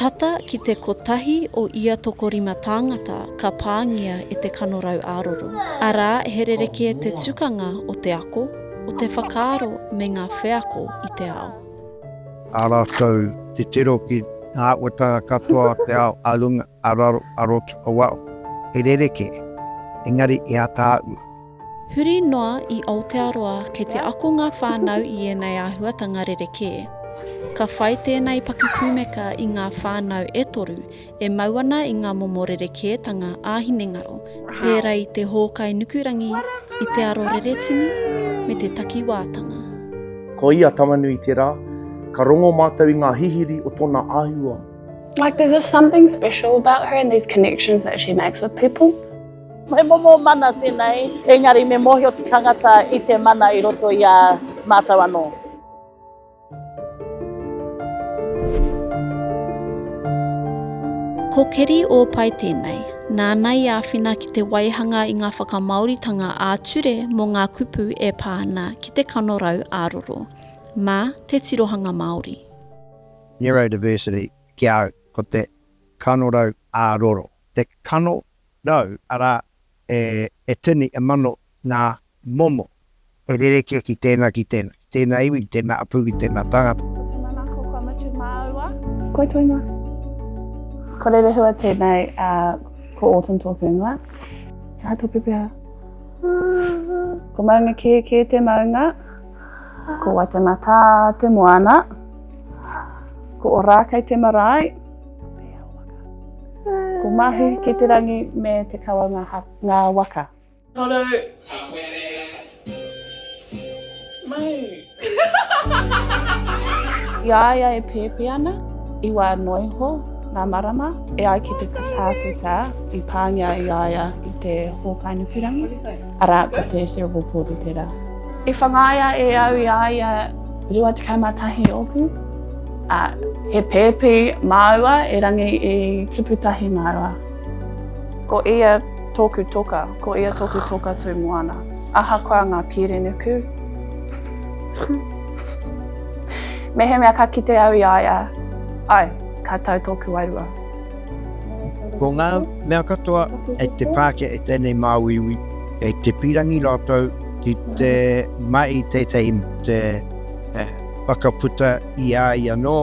Tata ki te kotahi o ia tokorima tāngata ka pāngia e te kanorau ā-roro. Arā, he rerekē te tukanga o te ako, o te whakaaro me ngā wheako i te ao. Ā rātou titiro ki ngā āhuatanga katoa o te ao, a runga, a raro, a roto, a waho. He rerekē, engari he ātaahua. Huri noa i Aotearoa kei te ako ngā whānau i ēnei āhuatanga rerekē. Ka whai tēnei pakipūmeka i ngā whānau e toru e mau ana i ngā momo rerekētanga ā-hinengaro, pērā i te hōkai nukurangi, i te aro reretini, me te takiwātanga. Ko ia Tamanui-te-rā, ka rongo mātou i ngā hihiri o tōna āhua. Like there's just something special about her and these connections that she makes with people. He momo mana tēnei, engari me mōhio te tangata i te mana i roto i a mātou anō. Ko Keri Ōpae tēnei, nāna i āwhina ki te waihanga i ngā whakamāoritanga ā-ture mō ngā kupu e pā ana ki te kanorau ā-roro, mā te tirohanga Māori. Neurodiversity, ki a au, ko te kanorau ā-roro. Te kano rau, arā, e, e tini, e mano ngā momo e rerekē ki tēnā, ki tēnā, ki tēnā iwi, ki tēnā hapū, ki tēnā tangata. Ko te manako kua mutu māua. Koe tō ingoa? Ko Rerehua tēnei, ā, ko Autumn tōku ingoa. He aha tō pepeha? Ko Maungakiekie te maunga, ko Waitematā te moana, ko Orākei te marae, Ko Mahu ki te rangi me te kawa ngā waka. Toro. Mahu. I a ia e pēpi ana, i wā noa iho ngā marama, e ai ki te tākuta i pāngia i a ia i te hōkai nukurangi, arā, ko te cerebral palsy tērā. I whangaia e au i a ia 21 ōku. Ā, he pēpi māua, erangi i tupu tahi māua. Ko ia tōku toka, ko ia tōku toka tū moana. Ahakoa ngā pīrenuku. Mehemea ka kite au i a ia, ai, ka tau tōku wairua. Ko ngā mea katoa e te pākia e tēnei māuiui, kei te pīrangi rātou ki te mahi tētahi te whakaputa i a ia anō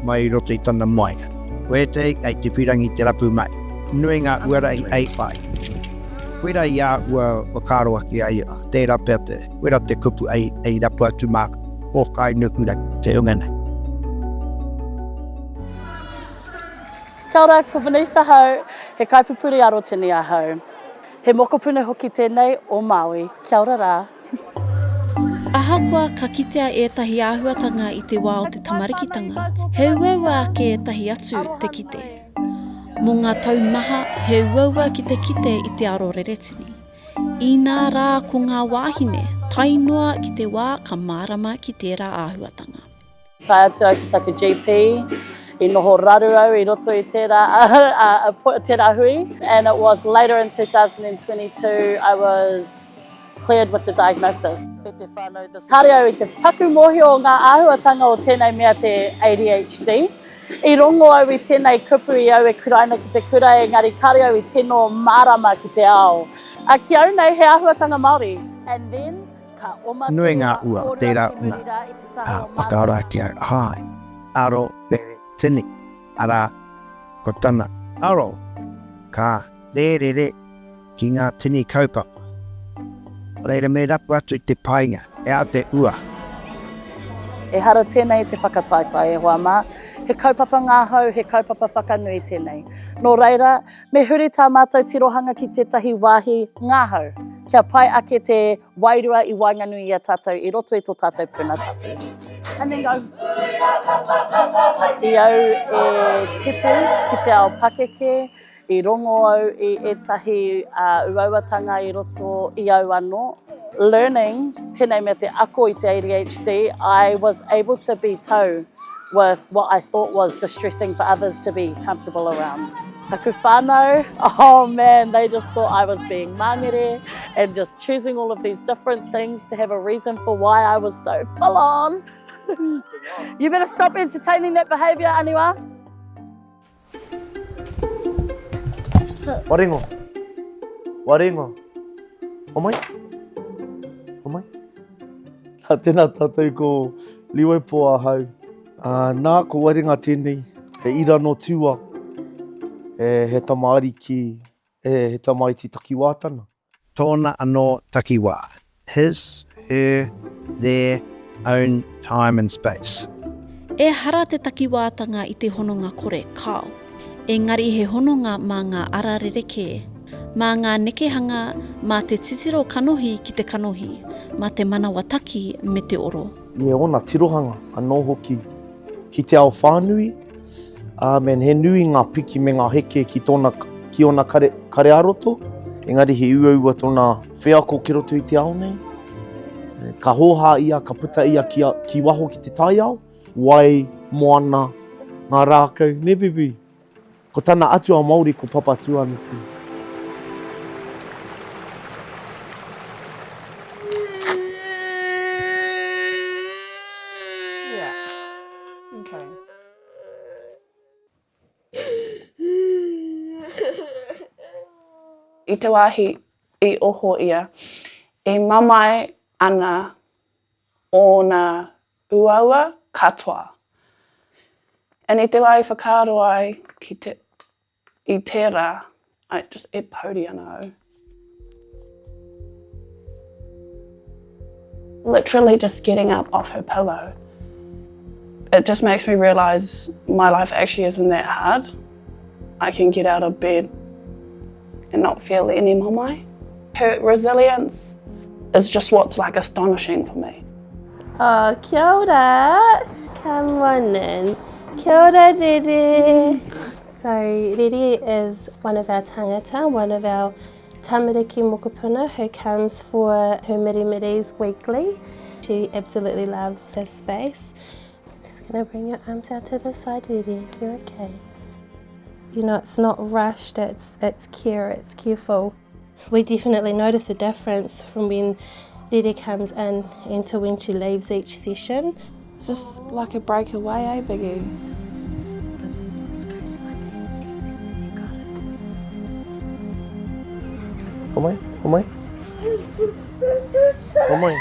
mai i roto i tana moenga. Ko ētahi kei te pīrangi te rapu mahi. Nui ngā huarahi hei whai. Koirā i āhua whakaaro ake ai, tērā pea te, koirā te kupu hei rapu atu māku, pōkai nukurangi te hunga nei. Kia ora, ko Venice ahau, he kaipupuri arotini ahau. He mokopuna hoki tēnei o Māui. Kia ora rā. Ahakoa ka kitea ētahi āhuatanga i te wā o te tamarikitanga, he uaua ake ētahi atu te kite. Mō ngā tau maha, he uaua ki te kite i te aro reretini. Inā rā ko ngā wāhine, tae noa ki te wā ka mārama ki tērā āhuatanga. Tae atu au ki taku GP, i noho raru au i roto i tērā, tērā hui. And it was later in 2022 I was cleared with the diagnosis. Kāre au i te paku mōhio o ngā āhuatanga o tēnei mea te ADHD. I rongo au i tēnei kupu i au e kuraina ki te kura engari kāre au i tino mārama ki te ao. A ki au nei he āhuatanga Māori. And then Nui ngā ua o tērā hunga, ā, whakaara ki a Hai, aro, rere, tini, arā, ko tana aro ka rērere ki ngā tini kaupapa. Reira me rapu atu i te painga, he aha te ua? Ehara tēnei i te whakataetae e hoa mā, he kaupapa ngahau, he kaupapa whakanui tēnei. Nō reira, me huri tā mātou tirohanga ki tētahi wāhi ngahau, kia pai ake te Wairua i waenganui i a tātou i roto i tō tātou puna tapu. And then go. I au e tipu ki te ao pakeke, i rongo au i ētahi uauatanga i roto i au anō. Learning, tēnei mea te ako i te ADHD, I was able to be tau with what I thought was distressing for others to be comfortable around. Taku whānau, oh man, they just thought I was being mangere and just choosing all of these different things to have a reason for why I was so full on. You better stop entertaining that behaviour, Aniwa. Warengo. Warengo. Homai. Homai. Nā, tēnā tātou ko Liwaipo ahau. Ā, nā, ko Warenga tēnei, he ira nō Tūa, he, he tama ariki, he, he tamaiti takiwātana. Tōna anō takiwā, his, her, their, own time and space. Ehara te takiwātanga i te hononga kore, kāo. Engari he hononga mā ngā ara rerekē. Mā ngā nekehanga, mā te titiro kanohi ki te kanohi, mā te manawataki me te oro. Me ōna tirohanga anō hoki ki te ao whānui, ā, me he nui ngā piki me ngā heke ki tōna, ki ōna kare, kare ā-roto, engari he uaua tōna wheako ki roto i te ao nei. Ka hōhā ia, ka puta ia ki, a, ki waho ki te taiao, wai, moana, ngā rākau, nē Bibi? Ko tana atua Māori ko Papatūānuku. Yeah. Okay. I te wāhi i oho ia, e mamae ana ōna uaua katoa. And i te wā i whakaaro ai ki te, i tērā, I just, e pouri ana au. Literally just getting up off her pillow, it just makes me realise my life actually isn't that hard. I can get out of bed and not feel any mamae. Her resilience is just what's like astonishing for me. Oh, kia ora. Come on in. Kia ora, Rere. So, Rere is one of our tangata, one of our tamariki mokopuna who comes for her mirimiris weekly. She absolutely loves this space. Just going to bring your arms out to the side, Rere, if you're okay. You know, it's not rushed, it's, it's care, it's careful. We definitely notice a difference from when Rere comes in and to when she leaves each session. It's just like a breakaway, eh, Biggie? Homai, homai. Homai.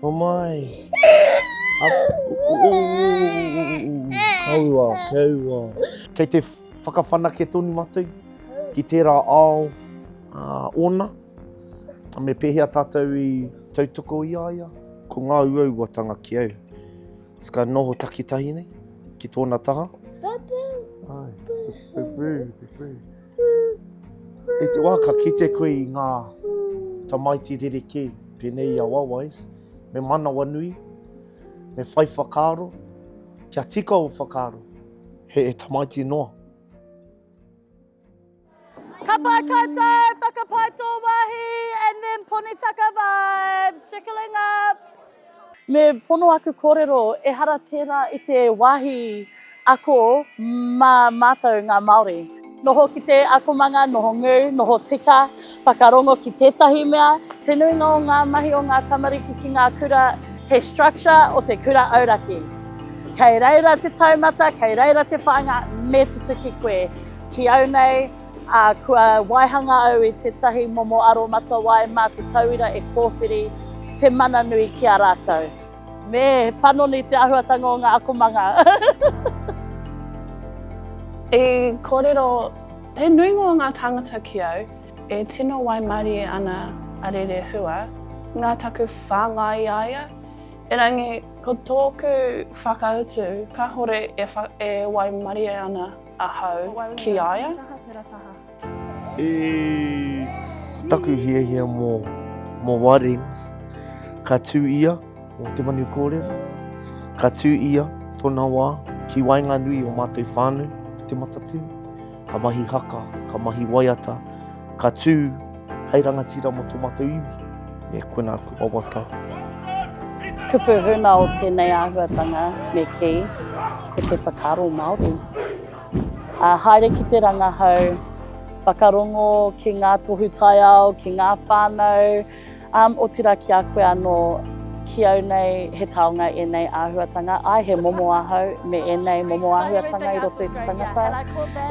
Homai. Up. Kaua, kaua. Kei te whakawhanake tonu matou ki tērā ao ōna. Me pēhea tātou i tautoko i a ia? Ko ngā uauatanga ki au. Ska noho takitahi nei, ki tōna taha. Ai, pupu, pupu. I te wā ka kite koe i ngā tamaiti rerekē, pēnei i a Wawais, me manawanui, me whai whakaaro, kia tika ō whakaaro, he tamaiti noa. Ka pai koutou, whakapai tō wāhi, and then Ponitaka vibes, circling up. Me pono aku kōrero, ehara tērā i te wāhi ako mā mātou ngā Māori. Noho ki te akomanga, noho ngū, noho tika, whakarongo ki tētahi mea. Te nuinga o ngā mahi o ngā tamariki ki ngā kura, he structure o te kura auraki. Kei reira te taumata, kei reira te whāinga, me tutuki koe. Ki au nei, ā, kua waihanga au i tētahi momo aromatawai mā te tauira e kōwhiri te mana nui ki a rātou. Me panoni te āhuatanga o ngā akomanga. I kōrero te nuinga o ngā tāngata ki au, e tino waimarie ana a Rerehua, nā taku whāngai i a ia, erangi ko tōku whakautu kāhore e waimarie ana ahau ki a ia. E, ko taku hiahia mō, mō Warings, ka tū ia, mō te manu kōrero, ka tū ia tōna wā ki waenganui o mātou whānau ki Te Matatini, ka mahi haka, ka mahi waiata, ka tū hei rangatira mō tō mātou iwi. Me koina aku wawata. Kupu huna o tēnei āhuatanga, me kī, ko te whakaaro Māori. Ā, haere ki te rangahau, whakarongo ki ngā tohu taiao, ki ngā whānau, ā, otirā ki a koe anō. Ki au nei, he taonga ēnei āhuatanga. Āe, he momo ahau me ēnei momo āhuatanga i roto i te tangata.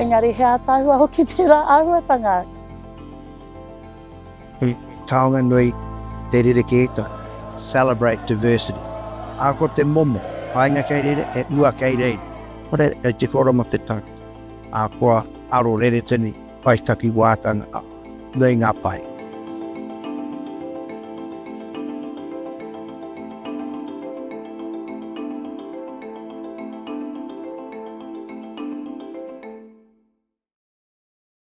Engari he ātaahua hoki tērā āhuatanga. He taonga nui te rerekētanga, celebrate diversity. Ahakoa te momo, painga kei reira, he ua kei reira. Kore kei te kora mo te tangata. Ahakoa aro rere tini, pai takiwātanga, nui ngā pai.